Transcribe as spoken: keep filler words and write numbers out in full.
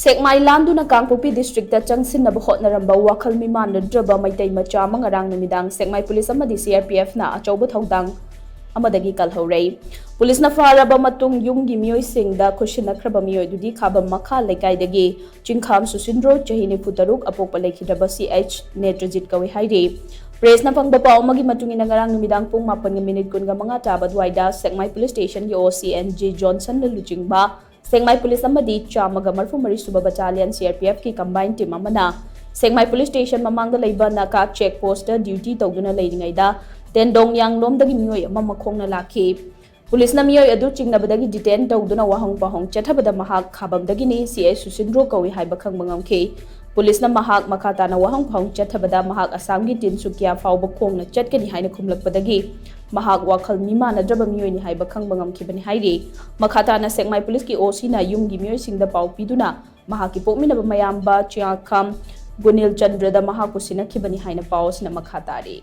ꯁꯦꯛꯃꯥꯏ ꯂꯥꯟꯗꯨꯅ ꯀꯥꯡꯄꯣꯛꯄꯤ district ꯆꯪꯁꯤꯟꯅꯕ ꯍꯣꯠꯅꯔꯝꯕ ꯋꯥꯈꯜ ꯃꯤꯃꯥꯟꯅꯗ꯭ꯔꯕ ꯃꯩꯇꯩ ꯃꯆꯥ ꯑꯃ ꯉꯔꯥꯡ ꯅꯨꯃꯤꯗꯥꯡ ꯁꯦꯛꯃꯥꯏ ꯄꯨꯂꯤꯁ ꯑꯃꯗꯤ ꯁꯤ ꯑꯥꯔ ꯄꯤ ꯑꯦꯐꯅ ꯑꯆꯧꯕ ꯊꯧꯗꯥꯡ ꯑꯃꯗꯒꯤ ꯀꯜꯍꯧꯔꯦ꯫ ꯄꯨꯂꯤꯁꯅ ꯐꯥꯔꯕ ꯃꯇꯨꯡ ꯌꯨꯝꯒꯤ ꯃꯤꯑꯣꯏꯁꯤꯡꯗ ꯈꯨꯠꯁꯤꯟꯅꯈ꯭ꯔꯕ ꯃꯤꯑꯣꯏ ꯑꯗꯨꯗꯤ ꯈꯥꯕꯝ ꯃꯈꯥ ꯂꯩꯀꯥꯏꯗꯒꯤ ꯆꯤꯡꯈꯥꯝ ꯁꯨꯁꯤꯟꯗ꯭ꯔꯣ, ꯆꯍꯤ ꯅꯤꯐꯨ ꯇꯔꯨꯛ, ꯑꯄꯣꯛꯄ ꯂꯩꯈꯤꯗ꯭ꯔꯕ ꯁꯤ ꯑꯩꯆ ꯅꯦꯇ꯭ꯔꯖꯤꯠ ꯀꯧꯏ ꯍꯥꯏꯔꯤ꯫ ꯄ꯭ꯔꯦꯁꯅ ꯐꯪꯕ ꯄꯥꯎ ꯑꯃꯒꯤ ꯃꯇꯨꯡ ꯏꯟꯅ ꯉꯔꯥꯡ ꯅꯨꯃꯤꯗꯥꯡ ꯄꯨꯡ ꯃꯥꯄꯟꯒ ꯃꯤꯅꯤꯠ ꯀꯨꯟꯒ ꯃꯉꯥ ꯇꯥꯕ ꯑꯗꯨꯋꯥꯏꯗ ꯁꯦꯛꯃꯥꯏ ꯄꯨꯂꯤꯁ ꯁ꯭ꯇꯦꯁꯟꯒꯤ ꯑꯣ ꯁꯤ ꯑꯦꯟ ꯖꯦ ꯖꯣꯟꯁꯟꯅ ꯂꯨꯆꯤꯡꯕ ꯁꯦꯛꯃꯥꯏ ꯄꯨꯂꯤꯁ ꯑꯃꯗꯤ ꯆꯥꯝꯃꯒ ꯃꯔꯤꯐꯨ ꯃꯔꯤ ꯁꯨꯕ ꯕꯇꯥꯂꯤꯌꯟ ꯁꯤ ꯑꯥꯔ ꯄꯤ ꯑꯦꯐꯀꯤ ꯀꯝꯕꯥꯏꯟ ꯇꯤꯝ ꯑꯃꯅ ꯁꯦꯛꯃꯥꯏ ꯄꯨꯂꯤꯁ ꯁ꯭ꯇꯦꯁꯟ ꯃꯃꯥꯡꯗ ꯂꯩꯕ ꯅꯥꯀꯥ ꯆꯦꯛ ꯄꯣꯁꯇ ꯗ꯭ꯌꯨꯇꯤ ꯇꯧꯗꯨꯅ ꯂꯩꯔꯤꯉꯩꯗ ꯇꯦꯟꯗꯣꯡ ꯌꯥꯡꯂꯣꯝꯗꯒꯤ ꯃꯤꯑꯣꯏ ꯑꯃ ꯃꯈꯣꯡꯅ ꯂꯥꯛꯈꯤ꯫ ꯄꯨꯂꯤꯁꯅ ꯃꯤꯑꯣꯏ ꯑꯗꯨ ꯆꯤꯡꯅꯕꯗꯒꯤ ꯗꯤꯇꯦꯟ ꯇꯧꯗꯨꯅ ꯋꯥꯍꯪ ꯄꯥꯎꯍꯪ ꯆꯠꯊꯕꯗ ꯃꯍꯥꯛ ꯈꯥꯕꯝꯗꯒꯤꯅꯤ, ꯁꯤ ꯑꯩꯆ ꯁꯨꯁꯤꯟꯗ꯭ꯔꯣ ꯀꯧꯏ ꯍꯥꯏꯕ ꯈꯪꯕ ꯉꯝꯈꯤ꯫ ꯄꯨꯂꯤꯁꯅ ꯃꯍꯥꯛ ꯃꯈꯥ ꯇꯥꯅ ꯋꯥꯍꯪ ꯄꯥꯎꯍꯪ ꯆꯠꯊꯕꯗ ꯃꯍꯥꯛ ꯑꯁꯥꯝꯒꯤ ꯇꯤꯟꯁꯨꯀꯤꯌꯥ ꯐꯥꯎꯕ ꯈꯣꯡꯅ ꯆꯠꯀꯅꯤ ꯍꯥꯏꯅ ꯈꯨꯝꯂꯛꯄꯗꯒꯤ ꯃꯍꯥꯛ ꯋꯥꯈꯜ ꯃꯤꯃꯥꯟꯅꯗ꯭ꯔꯕ ꯃꯤꯑꯣꯏꯅꯤ ꯍꯥꯏꯕ ꯈꯪꯕ ꯉꯝꯈꯤꯕꯅꯤ ꯍꯥꯏꯔꯤ꯫ ꯃꯈꯥ ꯇꯥꯅ ꯁꯦꯛꯃꯥꯏ ꯄꯨꯂꯤꯁꯀꯤ ꯑꯣ ꯁꯤꯅ ꯌꯨꯝꯒꯤ ꯃꯤꯑꯣꯏꯁꯤꯡꯗ ꯄꯥꯎ ꯄꯤꯗꯨꯅ ꯃꯍꯥꯛꯀꯤ ꯄꯣꯛꯃꯤꯟꯅꯕ ꯃꯌꯥꯝꯕ ꯆꯤꯌꯥꯈꯥꯝ ꯒꯨꯅꯤꯜ ꯆꯟꯗ꯭ꯔꯗ ꯃꯍꯥꯛꯄꯨ ꯁꯤꯟꯅꯈꯤꯕꯅꯤ ꯍꯥꯏꯅ ꯄꯥꯎ ꯑꯁꯤꯅ ꯃꯈꯥ ꯇꯥꯔꯤ꯫